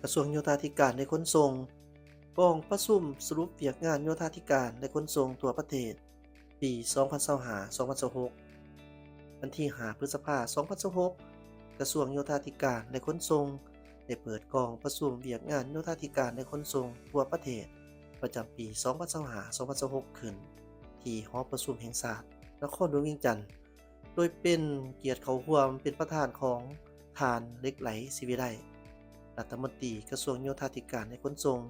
ກະຊວງໂຍທາທິການ ແລະ ຂົນສົ່ງ. ກອງປະຊຸມສະຫຼຸບວຽກງານໂຍທາທິການ ແລະ ຂົນສົ່ງທົ່ວປະເທດ ປີສອງພັນຊາວຫ້າ ສອງພັນຊາວຫົກ ວັນທີຫ້າ ພຶດສະພາ ສອງພັນຊາວຫົກ, ກະຊວງໂຍທາທິການ ແລະ ຂົນສົ່ງ ໄດ້ເປີດກອງປະຊຸມວຽກງານໂຍທາທິການ ແລະ ຂົນສົ່ງທົ່ວປະເທດ ປະຈຳປີສອງພັນຊາວຫ້າ ສອງພັນຊາວຫົກ ຂຶ້ນທີ່ຫໍປະຊຸມແຫ່ງຊາດ ນະຄອນຫຼວງວຽງຈັນ. ໂດຍເປັນກຽດເຂົ້າຮ່ວມເປັນປະທານຂອງທ່ານ ເຫຼັກໄຫຼ ສີວິໄລ ລັດຖະມົນຕີກະຊວງໂຍທາທິການ ແລະ ຂົນສົ່ງ,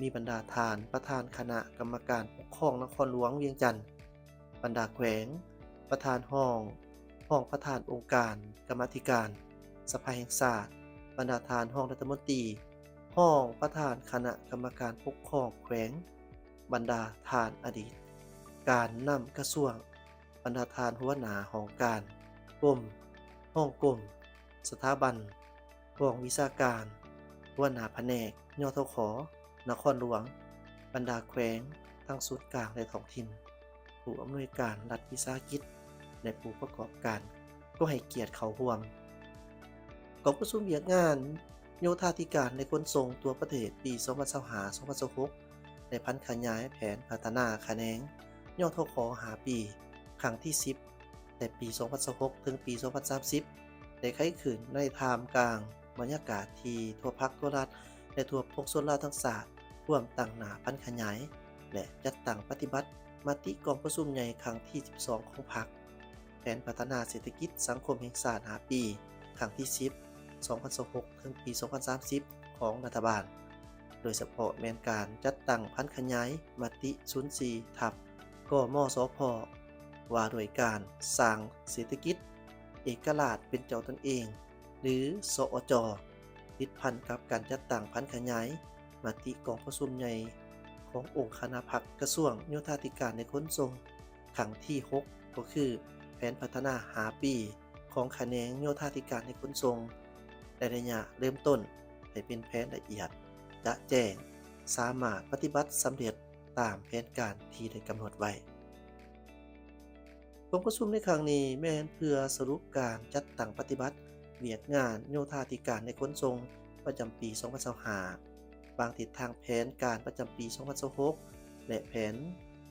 ມີບັນດາທ່ານປະທານຄະນະກຳມະການປົກຄອງນະຄອນຫຼວງວຽງຈັນ, ບັນດາແຂວງ, ປະທານຫ້ອງ, ຮອງປະທານອົງການກຳມາທິການສະພາແຫ່ງຊາດ, ບັນດາທ່ານຮອງລັດຖະມົນຕີ, ຮອງປະທານຄະນະກຳມະການປົກຄອງແຂວງ, ບັນດາທ່ານອະດີດການນຳກະຊວງ, ບັນດາທ່ານຫົວໜ້າຫ້ອງການ, ກົມ, ຮອງກົມ, ສະຖາບັນ, ກອງວິຊາການ, ຫົວໜ້າພະແນກ ຍທຂ ນະຄອນຫຼວງ, ບັນດາແຂວງທັງສູນກາງ ແລະ ທ້ອງຖິ່ນ, ຜູ້ອຳນວຍການລັດວິສາຫະກິດ ແລະ ຜູ້ປະກອບການ ກໍໃຫ້ກຽດເຂົ້າຮ່ວມ. ກອງປະຊຸມວຽກງານໂຍທາທິການ ແລະ ຂົນສົ່ງທົ່ວປະເທດ ປີສອງພັນຊາວຫ້າ ສອງພັນຊາວຫົກ ໄດ້ຜັນຂະຫຍາຍແຜນພັດທະນາຂະແໜງ ຍທຂ ຫ້າປີ ຄັ້ງທີສິບ ແຕ່ປີສອງພັນຊາວຫົກ ເຖິງປີສອງພັນສາມສິບ ໄດ້ໄຂຂຶ້ນໃນທ່າມກາງບັນຍາກາດທີ່ທົ່ວພັກທົ່ວລັດ ແລະ ທົ່ວປວງຊົນລາວທັງຊາດ ຮ່ວມຕັ້ງໜ້າຜັນຂະຫຍາຍ ແລະ ຈັດຕັ້ງປະຕິບັດມະຕິກອງປະຊຸມໃຫຍ່ຄັ້ງທີສິບສອງຂອງພັກ, ແຜນພັດທະນາເສດຖະກິດສັງຄົມແຫ່ງຊາດຫ້າປີ ຄັ້ງທີສິບ ສອງພັນຊາວຫົກ ເຖິງປີສອງພັນສາມສິບ ຂອງລັດຖະບານ, ໂດຍສະເພາະແມ່ນການຈັດຕັ້ງຜັນຂະຫຍາຍມະຕິສູນສີ່ ທັບ ກມສພ ວ່າດ້ວຍການສ້າງເສດຖະກິດເອກະລາດເປັນເຈົ້າຕົນເອງ ຫຼື ສອຈ, ຕິດພັນກັບການຈັດຕັ້ງຜັນຂະຫຍາຍມະຕິກອງປະຊຸມໃຫຍ່ຂອງອົງຄະນະພັກກະຊວງໂຍທາທິການ ແລະ ຂົນສົ່ງ ຄັ້ງທີຫົກ ກໍຄືແຜນພັດທະນາຫ້າປີຂອງຂະແໜງໂຍທາທິການ ແລະ ຂົນສົ່ງ ໃນໄລຍະເລີ່ມຕົ້ນໃຫ້ເປັນແຜນລະອຽດ ຈະແຈ້ງ, ສາມາດປະຕິບັດສຳເລັດຕາມແຜນການທີ່ໄດ້ກຳນົດໄວ້. ກອງປະຊຸມໃນຄັ້ງນີ້ແມ່ນເພື່ອສະຫຼຸບການຈັດຕັ້ງປະຕິບັດວຽກງານໂຍທາທິການ ແລະ ຂົນສົ່ງ ປະຈຳປີສອງພັນຊາວຫ້າ, ວາງທິດທາງແຜນການປະຈຳປີສອງພັນຊາວຫົກ ແລະ ແຜນ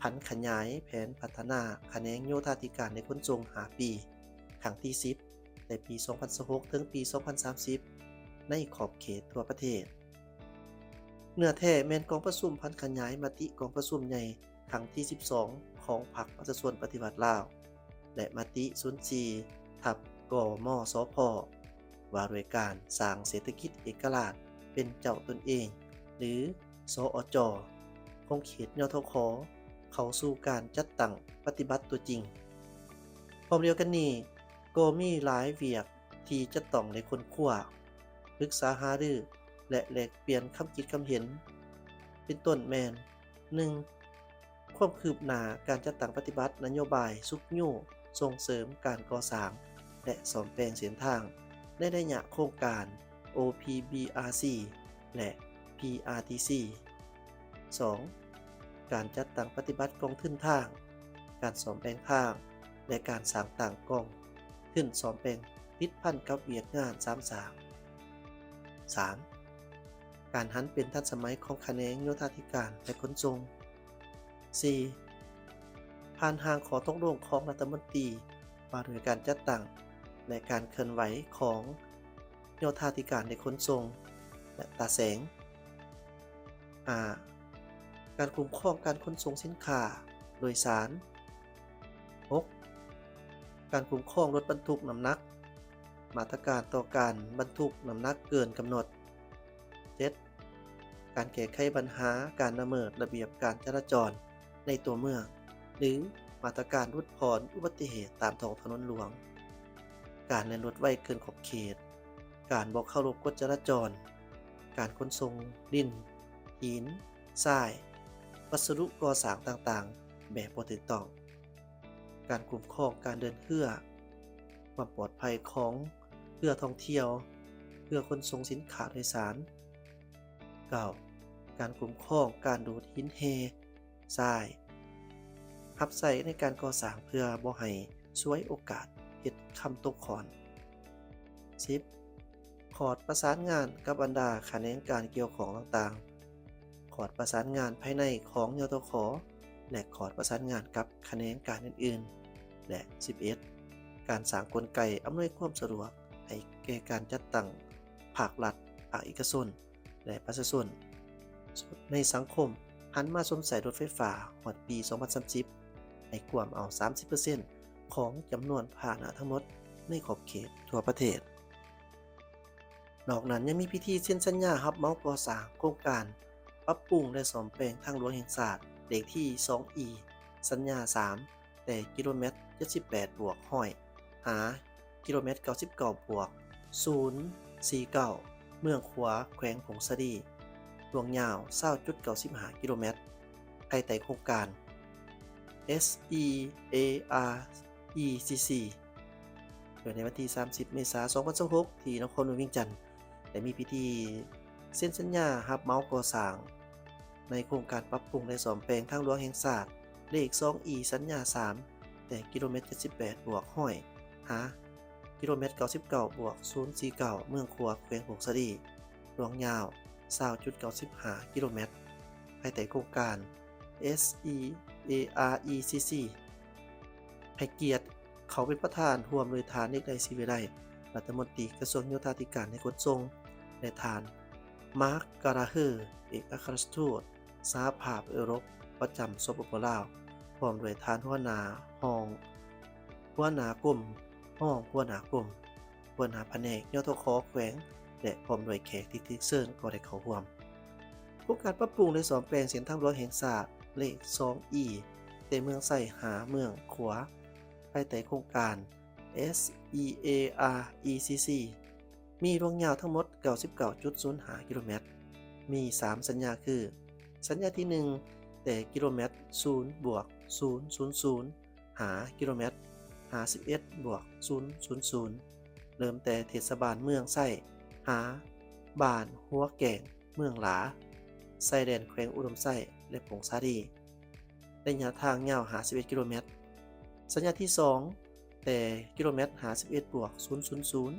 ຜັນຂະຫຍາຍແຜນພັດທະນາຂະແໜງໂຍທາທິການ ແລະ ຂົນສົ່ງຫ້າປີ ຄັ້ງທີສິບ ແຕ່ປີສອງພັນຊາວຫົກ ເຖິງປີສອງພັນສາມສິບ ໃນຂອບເຂດທົ່ວປະເທດ. ເນື້ອແທ້ແມ່ນກອງປະຊຸມຜັນຂະຫຍາຍມະຕິກອງປະຊຸມໃຫຍ່ຄັ້ງທີສິບສອງ ຂອງພັກປະຊາຊົນປະຕິວັດລາວ ແລະ ມະຕິສູນສີ່ ທັບ ກມສພ ວ່າດ້ວຍການສ້າງເສດຖະກິດເອກະລາດເປັນເຈົ້າຕົນເອງ ຫຼື ສອຈ ຂອງເຂດ ຍທຂ ເຂົ້າສູ່ການຈັດຕັ້ງປະຕິບັດຕົວຈິງ. ພ້ອມດຽວກັນນີ້ ກໍມີຫຼາຍວຽກທີ່ຈະຕ້ອງໄດ້ຄົ້ນຄວ້າ, ປຶກສາຫາລື ແລະ ແລກປ່ຽນຄຳຄິດຄຳເຫັນ ເປັນຕົ້ນແມ່ນ ໜຶ່ງ ຄວາມຄືບໜ້າການຈັດຕັ້ງປະຕິບັດນະໂຍບາຍຊຸກຍູ້ສົ່ງເສີມການກໍ່ສ້າງ ແລະ ສ້ອມແປງເສັ້ນທາງໃນໄລຍະໂຄງການ ໂອພີບີອາຊີ ແລະ ພີອາທີຊີ. ສອງ ການຈັດຕັ້ງປະຕິບັດກອງທຶນທາງ, ການສ້ອມແປງທາງ ແລະ ການສ້າງຕັ້ງກອງທຶນສ້ອມແປງຕິດພັນກັບວຽກງານສາມສ້າງ. ສາມ ການຫັນເປັນທັນສະໄໝຂອງຂະແໜງໂຍທາທິການ ແລະ ຂົນສົ່ງ. ສີ່ ຜ່ານຮ່າງຂໍ້ຕົກລົງຂອງລັດຖະມົນຕີວ່າດ້ວຍການຈັດຕັ້ງ ແລະ ການເຄື່ອນໄຫວຂອງໂຍທາທິການ ແລະ ຂົນສົ່ງ ແລະ ຕາແສງ. ຫ້າ ການຄຸ້ມຄອງການຂົນສົ່ງສິນຄ້າໂດຍສານ. ຫົກ ການຄຸ້ມຄອງລົດບັນທຸກນ້ຳໜັກ, ມາດຕະການຕໍ່ການບັນທຸກນ້ຳໜັກເກີນກຳນົດ. ເຈັດ ການແກ້ໄຂບັນຫາການລະເມີດລະບຽບການຈະລາຈອນໃນຕົວເມືອງ ຫຼື ມາດຕະການຫຼຸດຜ່ອນອຸບັດຕິເຫດຕາມທ້ອງຖະໜົນຫຼວງ, ການແລ່ນລົດໄວເກີນຂອບເຂດ, ການບໍ່ເຄົາລົບກົດຈະລາຈອນ, ການຂົນສົ່ງດິນ, ຫີນ, ຊາຍ, ວັດສະດຸກໍ່ສ້າງຕ່າງໆແບບບໍ່ຖືກຕ້ອງ, ການຄຸ້ມຄອງການເດີນເຮືອ, ຄວາມປອດໄພຂອງເຮືອທ່ອງທ່ຽວ, ເຮືອຂົນສົ່ງສິນຄ້າໂດຍສານ. ເກົ້າ ການຄຸ້ມຄອງການດູດຫີນແຮ່ຊາຍ ຮັບໃຊ້ໃນການກໍ່ສ້າງເພື່ອບໍ່ໃຫ້ສວຍໂອກາດເຮັດຄຳຕົກຂອນ. ສິບ ຄ ຂອດປະສານງານກັບບັນດາຂະແໜງການກ່ຽວຂ້ອງຕ່າງໆ, ຂອດປະສານງານພາຍໃນຂອງ ຍທຂ ແລະ ຂອດປະສານງານກັບຂະແໜງການອື່ນໆ ແລະ ສິບເອັດ ການສ້າງກົນໄກອຳນວຍຄວາມສະດວກໃຫ້ແກ່ການຈັດຕັ້ງພາກລັດ, ພາກເອກະຊົນ ແລະ ປະຊາຊົນໃນສັງຄົມ ຫັນມາຊົມໃຊ້ລົດໄຟຟ້າຮອດປີສອງພັນສາມສິບ ໃຫ້ກວມເອົາສາມສິບເປີເຊັນຂອງຈຳນວນພາຫະນະທັງໝົດໃນຂອບເຂດທົ່ວປະເທດ. ນອກນັ້ນຍັງມີພິທີເຊັນສັນຍາຮັບເໝົາກໍ່ສ້າງໂຄງການປັບປຸງ ແລະ ສ້ອມແປງທາງຫຼວງແຫ່ງຊາດເລກທີສອງອີ ສັນຍາສາມ ແຕ່ກິໂລແມັດເຈັດສິບແປດບວກຮ້ອຍ ຫາ ກິໂລແມັດເກົ້າສິບເກົ້າບວກສູນສີ່ເກົ້າ ເມືອງຂວາ ແຂວງຜົ້ງສາລີ, ລວງຍາວຊາວຈຸດເກົ້າສິບຫ້າກິໂລແມັດ ພາຍໃຕ້ໂຄງການ ເອສ ອີ ເອ ອາ ອີ ຊີ ຊີ ໂດຍໃນວັນທີສາມສິບ ເມສາ ສອງພັນຊາວຫົກ ທີ່ນະຄອນຫຼວງວຽງຈັນ ໄດ້ມີພິທີເຊັນສັນຍາຮັບເໝົາກໍ່ສ້າງ ໃນໂຄງການປັບປຸງ ແລະ ສ້ອມແປງທາງຫຼວງແຫ່ງຊາດເລກສອງອີ ສັນຍາສາມ ແຕ່ກິໂລແມັດເຈັດສິບແປດບວກຮ້ອຍ ຫາ ກິໂລແມັດເກົ້າສິບເກົ້າບວກສູນສີ່ເກົ້າ ເມືອງຂວາ ແຂວງຜົ້ງສາລີ, ລວງຍາວຊາວຈຸດເກົ້າສິບຫ້າກິໂລແມັດ ພາຍໃຕ້ໂຄງການ ເອສ ອີ ເອ ອາ ອີ ຊີ ຊີ ໃຫ້ກຽດເຂົ້າເປັນປະທານ ຮ່ວມໂດຍທ່ານ ເອກໄດ ສີວິໄລ ລັດຖະມົນຕີກະຊວງໂຍທາທິການ ແລະ ຂົນສົ່ງ ແລະ ທ່ານ ມາກ ກາລາເຮີ ເອກອັກຄະລັດທູດສະຫະພາບເອີຣົບປະຈຳ ສປປ ລາວ ພ້ອມດ້ວຍທ່ານຫົວໜ້າຫ້ອງ ຫົວໜ້າກົມ, ຮອງຫົວໜ້າກົມ, ຫົວໜ້າພະແນກ ຍທຂ ແຂວງ ແລະ ພ້ອມດ້ວຍແຂກທີ່ຖືກເຊີນກໍໄດ້ເຂົ້າຮ່ວມ. ໂຄງການປັບປຸງ ແລະ ສ້ອມແປງເສັ້ນທາງຫຼວງແຫ່ງຊາດເລກສອງອີ ແຕ່ເມືອງໄຊຫາເມືອງຂວາ ພາຍໃຕ້ໂຄງການ ເອສ ອີ ເອ ອາ ອີ ຊີ ຊີ ມີລວງຍາວທັງໝົດເກົ້າສິບເກົ້າຈຸດສູນຫ້າກິໂລແມັດ, ມີສາມສັນຍາຄື ສັນຍາທີໜຶ່ງ ແຕ່ກິໂລແມັດສູນບວກສູນສູນສູນ ຫາກິໂລແມັດຫ້າສິບເອັດບວກສູນສູນສູນ ເລີ່ມແຕ່ເທດສະບານເມືອງໄຊ ຫາບ້ານຫົວແກ້ງ ເມືອງຫຼາ, ຊາຍແດນແຂວງອຸດົມໄຊ ແລະ ຜົ້ງສາລີ, ໄລຍະທາງຍາວຫ້າສິບເອັດກິໂລແມັດ. ສັນຍາທີສອງ ແຕ່ກິໂລແມັດຫ້າສິບເອັດບວກສູນສູນສູນ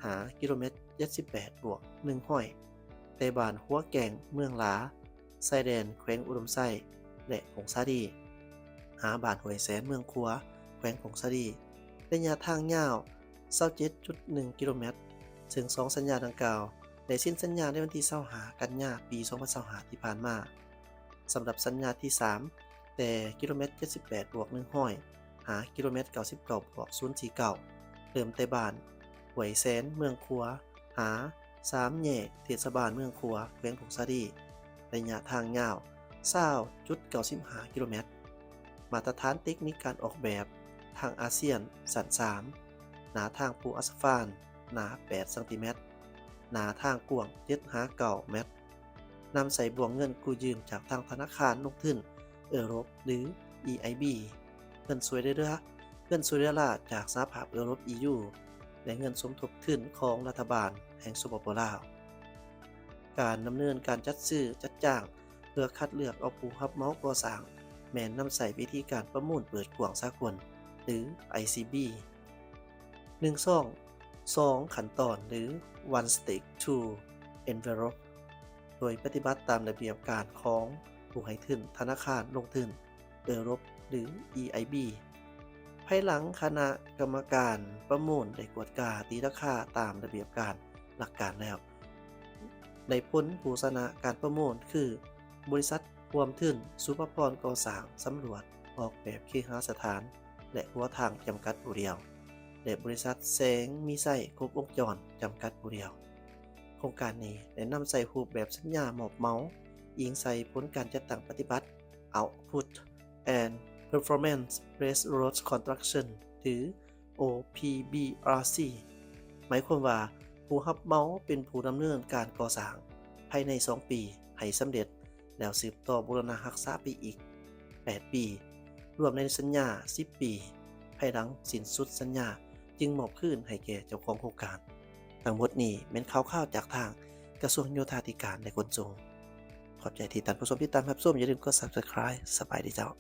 ຫາກິໂລແມັດເຈັດສິບແປດບວກໜຶ່ງຮ້ອຍ ແຕ່ບ້ານຫົວແກ້ງ ເມືອງຫຼາ, ຊາຍແດນແຂວງອຸດົມໄຊ ແລະ ຜົ້ງສາລີ, ຫາບ້ານຫ້ວຍແສນ ເມືອງຂວາ ແຂວງຜົ້ງສາລີ, ໄລຍະທາງຍາວຊາວເຈັດຈຸດໜຶ່ງກິໂລແມັດ, ເຊິ່ງສອງສັນຍາດັ່ງກ່າວໄດ້ເຊັນສັນຍາໃນວັນທີຊາວຫ້າ ກັນຍາ ປີສອງພັນຊາວຫ້າ ທີ່ຜ່ານມາ. ສຳລັບສັນຍາທີສາມ ແຕ່ກິໂລແມັດເຈັດສິບແປດບວກໜຶ່ງຮ້ອຍ ຫາກິໂລແມັດເກົ້າສິບເກົ້າບວກສູນສີ່ເກົ້າ ເລີ່ມແຕ່ບ້ານຫ້ວຍແສນ ເມືອງຂວາ ຫາສາມແຍກເທດສະບານເມືອງຂວາ ແຂວງຜົ້ງສາລີ, ໄລຍະທາງຍາວຊາວຈຸດເກົ້າສິບຫ້າກິໂລແມັດ. ມາດຕະຖານເຕັກນິກການອອກແບບທາງອາຊຽນ ຊັ້ນສາມ, ໜ້າທາງປູອາສະຟານ ໜາແປດຊັງຕີແມັດ, ໜ້າທາງກວ້າງເຈັດຫາເກົ້າແມັດ, ນຳໃຊ້ບ່ວງເງິນກູ້ຢືມຈາກທາງທະນາຄານລົງທຶນເອີຣົບ ຫຼື ອີ ໄອ ບີ, ເງິນຊ່ວຍເຫຼືອ, ເງິນຊ່ວຍເຫຼືອລ້າຈາກສະຫະພາບເອີຣົບ ອີ ຢູ ແລະ ເງິນສົມທົບທຶນຂອງລັດຖະບານແຫ່ງ ສປປ ລາວ. ການດຳເນີນການຈັດຊື້ຈັດຈ້າງ ເພື່ອຄັດເລືອກເອົາຜູ້ຮັບເໝົາກໍ່ສ້າງ ແມ່ນນຳໃຊ້ວິທີການປະມູນເປີດກວ້າງສາກົນ ຫຼື ໄອ ຊີ ບີ ໜຶ່ງຊ່ອງ ສອງຂັ້ນຕອນ ຫຼື One Stick Two Envelope ໂດຍປະຕິບັດຕາມລະບຽບການຂອງຜູ້ໃຫ້ທຶນທະນາຄານລົງທຶນເອີຣົບ ຫຼື ອີ ໄອ ບີ. ພາຍຫຼັງຄະນະກຳມະການປະມູນໄດ້ກວດກາຕີລາຄາຕາມລະບຽບການຫຼັກການແລ້ວ, ໄດ້ຜົນຜູ້ຊະນະການປະມູນຄື ບໍລິສັດຮ່ວມທຶນສຸພະພອນກໍ່ສ້າງສຳຫຼວດອອກແບບເຄຫະສະຖານ ແລະ ຫົວທາງ ຈຳກັດຜູ້ດຽວ ແລະ ບໍລິສັດແສງມີໄຊຄົບວົງຈອນ ຈຳກັດຜູ້ດຽວ. ໂຄງການນີ້ໄດ້ນຳໃຊ້ຮູບແບບສັນຍາມອບເໝົາ ອີງໃສ່ຜົນການຈັດຕັ້ງປະຕິບັດ Output and Performance Based Road Construction ຫຼື ໂອ ພີ ບີ ອາ ຊີ ໝາຍຄວາມວ່າ ຜູ້ຮັບເໝົາເປັນຜູ້ດຳເນີນການກໍ່ສ້າງພາຍໃນສອງປີໃຫ້ສຳເລັດ ແລ້ວສືບຕໍ່ບູລະນະຮັກສາໄປອີກແປດປີ ລວມໃນສັນຍາສິບປີ ພາຍຫຼັງສິ້ນສຸດສັນຍາຈຶ່ງມອບຄືນໃຫ້ແກ່ເຈົ້າຂອງໂຄງການ. ທັງໝົດນີ້ແມ່ນຂ່າວຄາວຈາກທາງກະຊວງໂຍທາທິການ ແລະ ຂົນສົ່ງ. ຂອບໃຈທີ່ທ່ານຜູ້ຊົມຕິດຕາມຮັບຊົມ. ຢ່າລືມກົດ Subscribe. ສະບາຍດີເຈົ້າ.